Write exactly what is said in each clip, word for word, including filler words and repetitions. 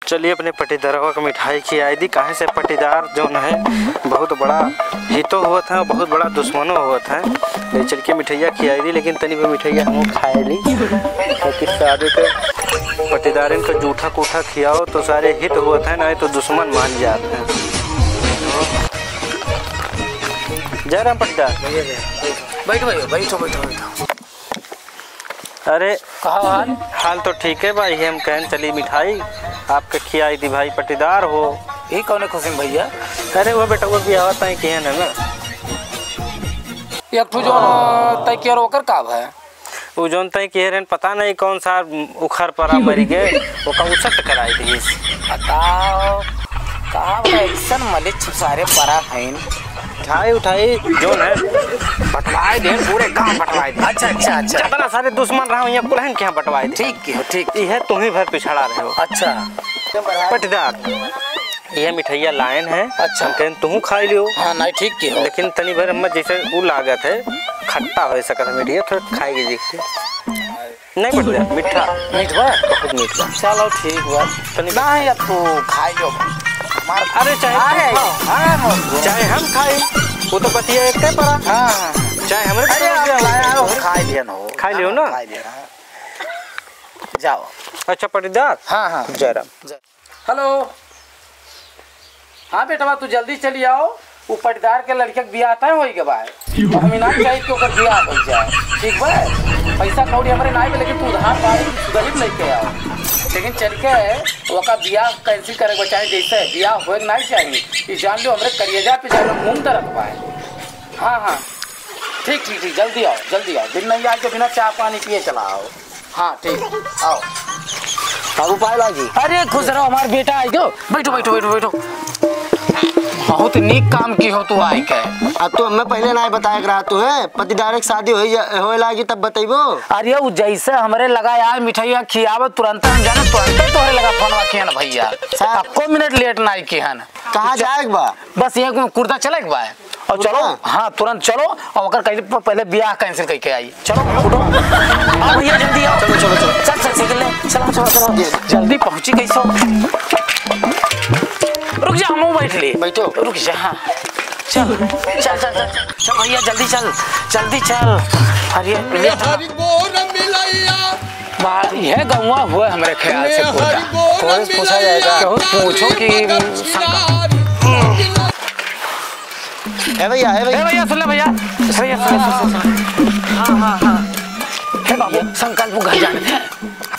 चलिए, अपने पटीदारवा के मिठाई खियाई दी, काहे से पटीदार जौन है, बहुत बड़ा हितो होत है, बहुत बड़ा दुश्मनो होत है। ले चल के मिठाइया खियाई दी, लेकिन तनी भर मिठाइया हमहू खाए ली, क्योंकि सारे के पटीदारन के जूठा कूठा खियाओ तो सारे हित होत है, नहीं तो दुश्मन मान जात है। जय राम पटीदार। बैठो भैया, बैठो, बैठो, बैठो। अरे, का हाल? हाल तो ठीक है भाई, हम कहन चली मिठाई आपके खियाई दी भाई, पटीदार हो। ई कौने खुशी में भैया? अरे वो बेटा, वो भी आवत है, किहन है ना। एक ठो जौन तय किया रहो, ओकर का भय? वो जौन तय किए रहन, पता नहीं कौन सा उखर परा मरी गए, ओका उसट कराई दी। बताओ, का भय, ऐसन मलिच सारे परा हईन। उठाई, उठाई, जौन है, बंटवाए दे, पूरे गांव बंटवाए दे। अच्छा, अच्छा, अच्छा। जितना सारे दुश्मन रहा, यहाँ कुलहन के यहाँ बंटवाए दे। ठीक की हो, ठीक। यह तुम ही भर पिछड़ा रहे हो। अच्छा। पटीदार, यह मिठाइया लायन है। अच्छा। हम कहन तुहू खाई लियो। हाँ, नहीं, ठीक की हो। लेकिन तनी भर अम्मा जैसे उ लागत है, खट्टा हो सकत है मिठाइया, थोड़ा खाई के देखते। नहीं पड़ता, मीठा। मीठ बा? बहुत मीठ बा। चलो ठीक बा। तनी नहीं, अब तू खाई लो। हमार अरे चाहे अरे, तू खाओ, हाँ, मत दो। चाहे हम खाई, वो तो बतिया एक है परा। हाँ, हाँ। चाहे हमरे अरे, परा आप हो जाए। खाया हो, खाई लिया ना हो। खाई लियो ना? खाई लिया, हाँ। जाओ। अच्छा पटीदार। हाँ, हाँ। जय राम। जय। हेलो। हाँ बेटवा, तू जल्दी चली आओ, उ पटीदार के लड़के के बियाह तय होई गवा है। हम इनाम चाहिए कि ओकर बियाह हो जाए, ठीक बा? पैसा कौड़ी हमरे नाई बा, लेकिन तू उधार बाड़ी, तू गरीब लेके आओ, लेकिन चल के ओका बियाह कैंसिल करे के बा, चाहे जैसे बियाह होए के नाई चाहिए। ई जान लो, हमरे करियजा पे जान लो, मूंग दरक बा है। हाँ, हाँ, ठीक, ठीक, ठीक, जल्दी आओ, जल्दी आओ, बिन नहीं आए के बिना चाह पानी पिए चला आओ। हाँ, ठीक, आओ। अब उपाय लागी। अरे, खुश रहो, हमार बेटा आई गयो। बैठो, बैठो, बैठो, बैठो। बहुत नीक काम की हो तू आई के। अब तू हमें पहले ना बताए के रहा तू है, पतिदारे के शादी होई जा-, होए लागी तब बतैबो। अरे, उ जैसे हमरे लगा आए मिठाइया खियावे, तुरंत हम जाने, तुरंत तोहरे लगा फोनवा किहन भैया। साहब। एको मिनट लेट ना किहन। कहाँ जाए के बा? बस ये कुर्ता चले के बा। और चलो, हाँ। हाँ, तुरंत चलो, और ओकर कहीं प-, पहले बियाह कैंसिल करके आई। चलो, उठो। आओ भैया, जल्दी आओ। चलो, चलो, चलो। चल, चल, साइकिल ले। चलो, चलो, चलो। ये। जल्दी पहुँची कैसे हो? रुक जा, हम बैठ ले। बैठो। रुक जा, हाँ। चल, चल, चल, चल, चल। चल भैया, जल्दी चल, जल्दी चल। अरे, ये हरि बोल मिलैया। बात यह गौवा हुआ हमरे ख्याल से पूरा। कौन पूछा जाएगा? केहू पूछो कि ए भैया, ए भैया। ए भैया, सुन ले भैया। भैया, सुन ले, सुन ले, सुन ले। हाँ, हाँ, हाँ। हे बाबू, संकल्प घर जाने दे।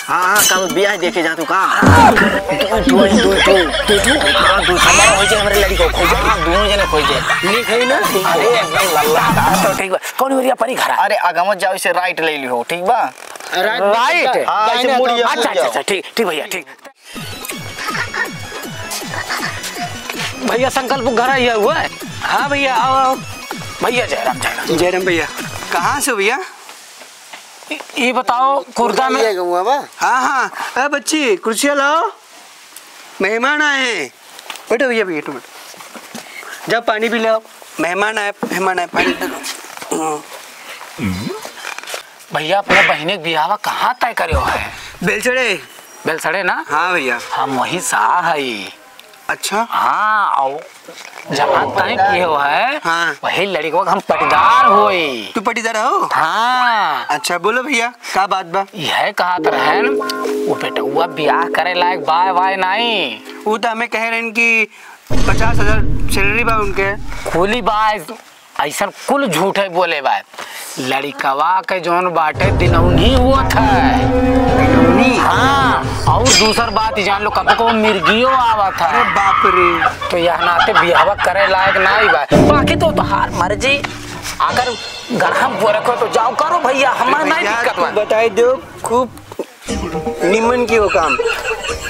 हाँ, हाँ, कल बियाह देखे जा तू का? दो, दो, दो, दो, दो, दो। हाँ, दो, हमारा हो जाए, हमारे लड़की को खोज। हाँ, दोनों जने खोज जाए। लिख है ना? अरे, एकदम लल्ला। तो ठीक बा। कौन एरिया परी घर है? अरे, आगा मत जाओ, इसे राइट ले लियो, ठीक बा? राइट। राइट। हाँ, इसे दाहिने मुड़िया, हाथ। अच्छा, मुड़िया। अच्छा, अच्छा, ठीक, ठीक भैया, ठीक। भैया, संकल्प घर आई है वो? हाँ भैया, आओ, आओ। भैया, जय राम, जय राम। जय राम भैया। कहाँ से भैया? ई, ई बताओ, कुर्दा में ये गौवा बा? हाँ, हाँ। ए बच्ची, कुर्सिया लाओ। मेहमान आए हैं। बैठो भैया, बैठो, बैठो। जाओ, पानी भी ले आओ। मेहमान आए, मेहमान आए, पानी पी लो। हाँ। भैया, अपने बहिनी के बियाहवा कहाँ तय करे हो है? बेलसड़े। बेलसड़े ना? हाँ भैया। हम वहीं से आ हई। अच्छा। हाँ, आओ। जहाँ तय किए हो है, हाँ। वही लड़कवा के हम पटीदार होई। तू पटीदार हो? हाँ। अच्छा, बोलो भैया, का बात बा? यह कहत रहन, वो बेटउआ बियाह करे लायक बाय वाय नाई। वो तो हमें कहे रहन कि पचास हजार सैलरी बा उनके। कुली बाय, ऐसन कुल झूठे बोले बा। लड़िकवा के जौन बाटे दिनौनी होत है। दिनौनी? हाँ, और दूसर बात ई जान लो, कबो कबो मिर्गियो आवत है। अरे बाप रे। तो यह नाते बियाहवा करे लायक नाई बा। बाकी तो तोहार मर्जी, अगर गरहम गोरख हो तो जाओ करो भैया, हमार नाई भैया, दिक्कत तू बा। बताई दो, खूब निमन की हो काम।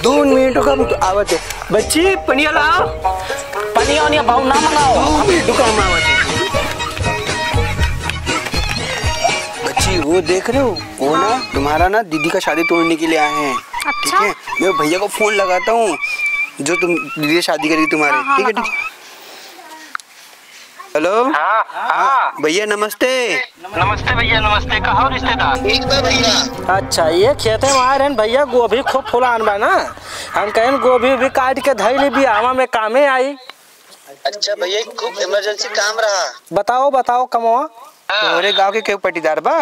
दो मिनट का हम तो आवत है। बच्ची, पनिया लाओ। पनिया वनिया बाबू ना मंगाओ। दो मिनट का हम आवत है। बच्ची, वो देख रहे हो, वो ना तुम्हारा ना दीदी का शादी तोड़ने के लिए आए हैं। अच्छा। ठीक है, मैं भैया को फोन लगाता हूँ, जो तुम दीदी से शादी करेगी तुम्हारे। हाँ, हाँ, ठीक है, ठीक है। लगाओ। हेलो। हाँ, हाँ। भइया नमस्ते। नमस्ते भइया, नमस्ते। कहो रिश्तेदार। ठीक बा भइया। अच्छा, ये खेते में आए रहन भइया, गोभी खूब फुलान बा ना, हम कहेन गोभी भी काट के धई ली, बियाहवा में कामे आई। अच्छा भइया, खूब emergency काम रहा। बताओ, बताओ कमवा। तोहरे गाँव के केहू पटीदार बा?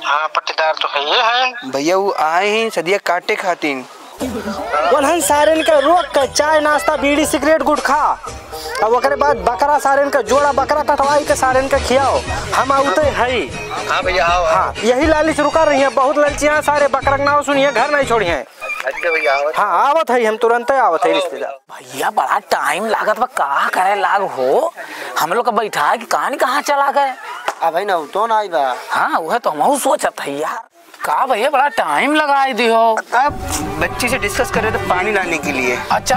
हाँ, पटीदार तो हइये हैं। भइया, उ आए हैं सदिया काटे खातिन। वल्हन सारेन का रोक के चाय, नाश्ता, बीड़ी, सिगरेट, गुटखा, अब ओकरे बाद बकरा सारेन का जोड़ा, बकरा कटवाई के सारेन का खियाओ, हम आउते हई। हाँ भइया, आओ, आओ। हाँ, यही लालच रुका रही है, बहुत ललचिया सारे, बकरा के नाव सुनिए, घर नहीं छोड़िए। अच्छा भइया, आवत। हाँ, आवत है, हम तुरंते आवत है रिश्तेदार। भइया, बड़ा time लागत बा, का करे लाग हो? हम लोग का बैठा है कि कहाँ न कहाँ चला गए। अब है ना, उ तो ना आई बा। हाँ, उहे तो हमहू सोचत है यार। का भइया, बड़ा time लगाई दी हो। अब बच्ची से discuss कर रहे थे पानी लाने के लिए। अच्छा,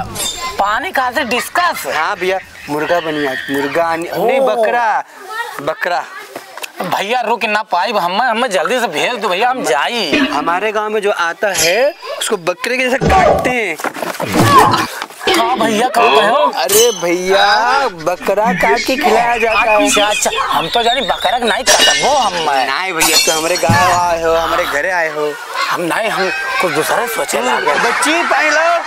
पानी खातिर discuss? हाँ भइया, मुर्गा बनी आज, मुर्गा आनी, ओ। नहीं, बकरा, बकरा। भइया रुक ना पाइब, हमें, हमें जल्दी से भेज दो भइया, हम जाई। हमारे गांव में जो आता है उसको बकरे के जैसे काटते हैं। का भइया, का कहो? अरे भइया, बकरा काट के खिलाया जाता है। अच्छा, अच्छा, हम तो जानी बकरा के नहीं काटबो हम। नहीं भइया, तो हमारे गांव आए हो, हमारे घरे आए हो। हम नहीं, हम कुछ दूसरा सोचे लागे। बच्ची, पानी लाओ।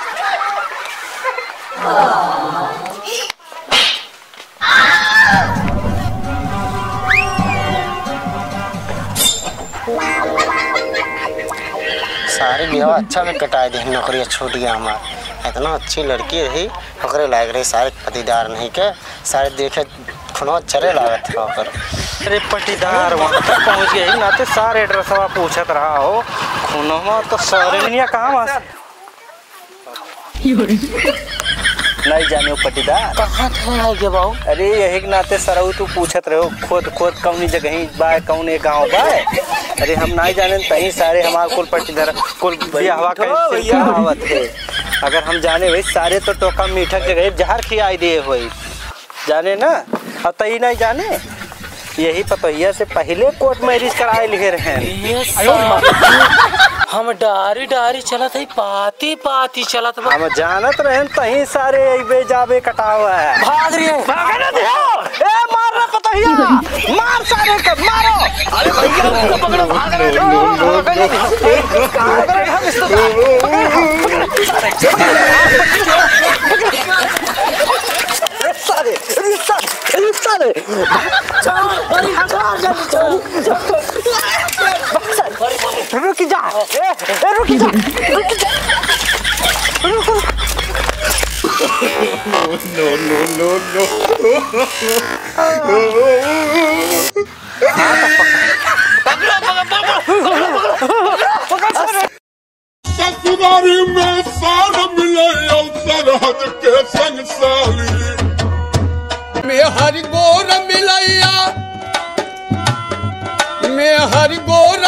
सारे बियाह अच्छा में कटाए दे, नौकरी छूट गया हमार। इतना अच्छी लड़की रही, ओकरे लायक रही, सारे पटीदार नहीं के, सारे देखे खुनवा चरे लागत है ओकर। अरे पटीदार वहाँ तक पहुँच गए, नाते सारे एड्रेसवा पूछत रहा हो, खुनवा तो सारे दुनिया कहाँ वहाँ से? नहीं जाने हो पटीदार। कहाँ थे आए गे बाबू? अरे यही के नाते सरऊ तू पूछत रहो, खोद खोद कौनी जगही बा, कौने गाँव बा। अरे हम नहीं जाने, तही सारे हमार कुल पटीदार, कुल बियाहवा बैठो cancel भइया। करावत है। अगर हम जाने भाई, सारे तो टोका मीठा के जगह जहर खियाई दिए होई, जाने ना। अब तई नहीं जाने, यही पतोहिया से पहले court marriage कराए लिहे रहे। ये साला, हम डारी डारी चलत है, पाती पाती चलत बा। हम जानत रहन तहीं सारे अइबे जाबे कटावा है। भाग रे। भागे ना दियो। ए, मार रे पतोहिया, मार सारे के, मारो। अरे भइया, उसको पकड़ो, भाग रे। अरे सारे, अरे सारे, अरे सारे। चल, अरे चल, जल्दी चल। रुक जा, ए, ए, रुक जा, रुक जा। रुक। No, no, no, no। पकड़ो, पकड़ो, पकड़ो, पकड़ो, पकड़ो। ससुरारी में सार मिलैया, सरहज के संग साली। मेहर गोर मिलैया, मेहर गोर